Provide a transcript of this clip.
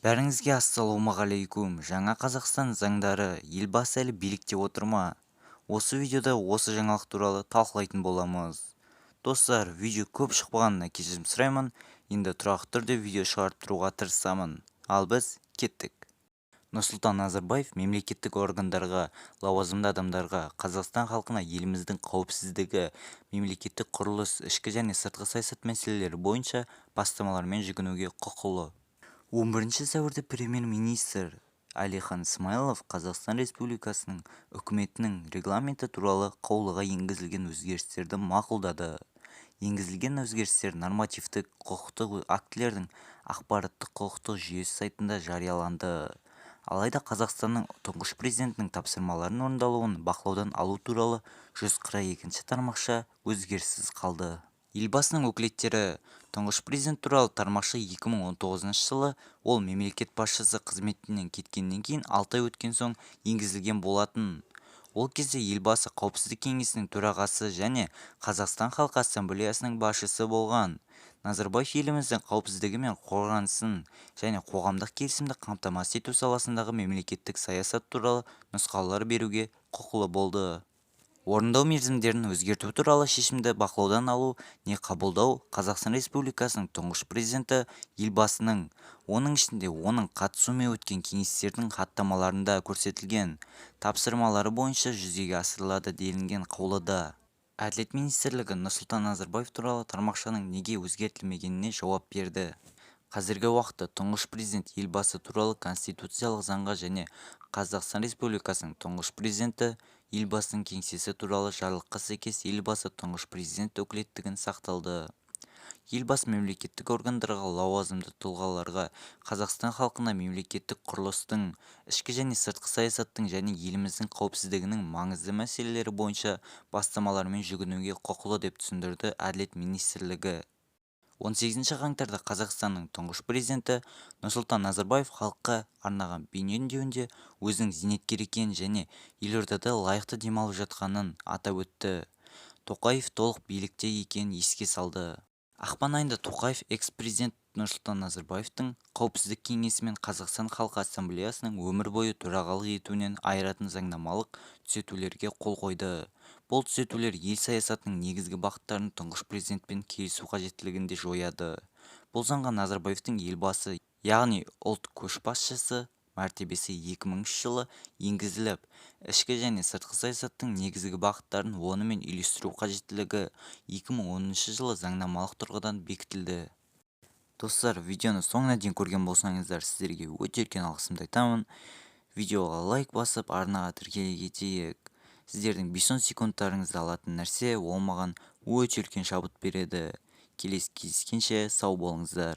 Бәріңізге ассалаумағалейкум! Жаңа Қазақстан заңдары: Елбасы әлі билікте отыр ма? Осы видеода осы жаңалық туралы талқылайтын боламыз. Достар, видео көп шықпағанына кешірім сұраймын, енді тұрақты түрде видео шығарып тұруға тырысамын. Ал біз кеттік. Нұрсұлтан Назарбаев мемлекеттік органдарға, лауазымды адамдарға, Қазақстан халқына еліміздің қауіпсіздігі, мемлекеттік құрылыс, ішкі және сыртқы саясат мәселелері бойынша бастамалармен жүгінуге құқылы. 11 сәуірде Премьер-министр Әлихан Смайылов Қазақстан Республикасының Үкіметінің регламенті туралы қаулыға енгізілген өзгерістерді мақұлдады. Енгізілген өзгерістер нормативтік құқықтық актілердің ақпараттық-құқықтық жүйесі сайтында жарияланды. Алайда Қазақстанның Тұңғыш Президентінің тапсырмаларын орындалуын бақылаудан алу туралы 142 тармақша өзгеріссіз қалды. Елбасының өкілеттіктері Тұңғыш Президент туралы тармақша 2019 жылы ол мемлекет басшысы қызметінен кеткеннен кейін 6 ай өткен соң енгізілген болатын. Ол кезде Елбасы Қауіпсіздік кеңесінің төрағасы және Қазақстан халқы Ассамблеясының басшысы болған. Назарбаев еліміздің қауіпсіздігі мен қорғанысын және қоғамдық келісімді қамтамасыз ету саласындағы мемлекеттік саясат туралы нұсқаулар беруге құқылы болды. Орындау мерзімдерін өзгерту туралы шешімді бақылаудан алу не қабылдау Қазақстан Республикасының Тұңғыш Президенті Елбасының, оның ішінде оның қатысуымен өткен кеңестердің хаттамаларында көрсетілген тапсырмалары бойынша жүзеге асырылады делінген қаулыда. Әділет министрлігі Нұрсұлтан Назарбаев туралы тармақшаның неге өзгертілмегеніне жауап берді. Қазіргі уақытта Тұңғыш Президент Елбасы туралы Конституциялық заңға және Қазақстан Республикасының Тұңғыш Президенті Елбасының кеңсесі туралы Жарлыққа сәйкес Елбасы Тұңғыш Президент өкілеттігін сақталды. Елбасы мемлекеттік органдарға, лауазымды тұлғаларға, Қазақстан халқына мемлекеттік құрылыстың, ішкі және сыртқы саясаттың және еліміздің қауіпсіздігінің маңызды мәселелері бойынша бастамалармен жүгінуге құқылы деп түсіндірді Әділет министрлігі. 18 қаңтарда Қазақстанның Тұңғыш Президенті Нұрсұлтан Назарбаев халыққа арнаған бейнеүндеуінде өзінің зейнеткер екенін және елордада лайықты демалып жатқанын атап өтті. Тоқаев толық билікте екенін еске салды. Ақпан айында Тоқаев экс-президент Нұрсұлтан Назарбаевтың Қауіпсіздік кеңесі мен Қазақстан халқы Ассамблеясының өмір бойы төрағалық етуінен айыратын заңнамалық түзетулерге қол қойды. Бұл түзетулер ел саясатының негізгі бағыттарын Тұңғыш Президентпен келісу қажеттілігін де жояды. Бұл заңға Назарбаевтың Елбасы, яғни Ұлт көшбасшысы мәртебесі 2000 жылы енгізіліп, ішкі және сыртқы саясаттың негізгі бағыттарын онымен үйлестіру қажеттілігі 2010 жылы заңнамалық тұрғыдан бекітілді. Достар, видеоны соңына дейін көрген болсаңыздар, сіздерге өте үлкен алғысымды айтамын. Видеоға лайк басып, арнаға тіркеле кетейік. Сіздердің 5-10 секундтарыңызды алатын нәрсе, ол маған өте үлкен шабыт береді. Келесі кездескенше сау болыңыздар.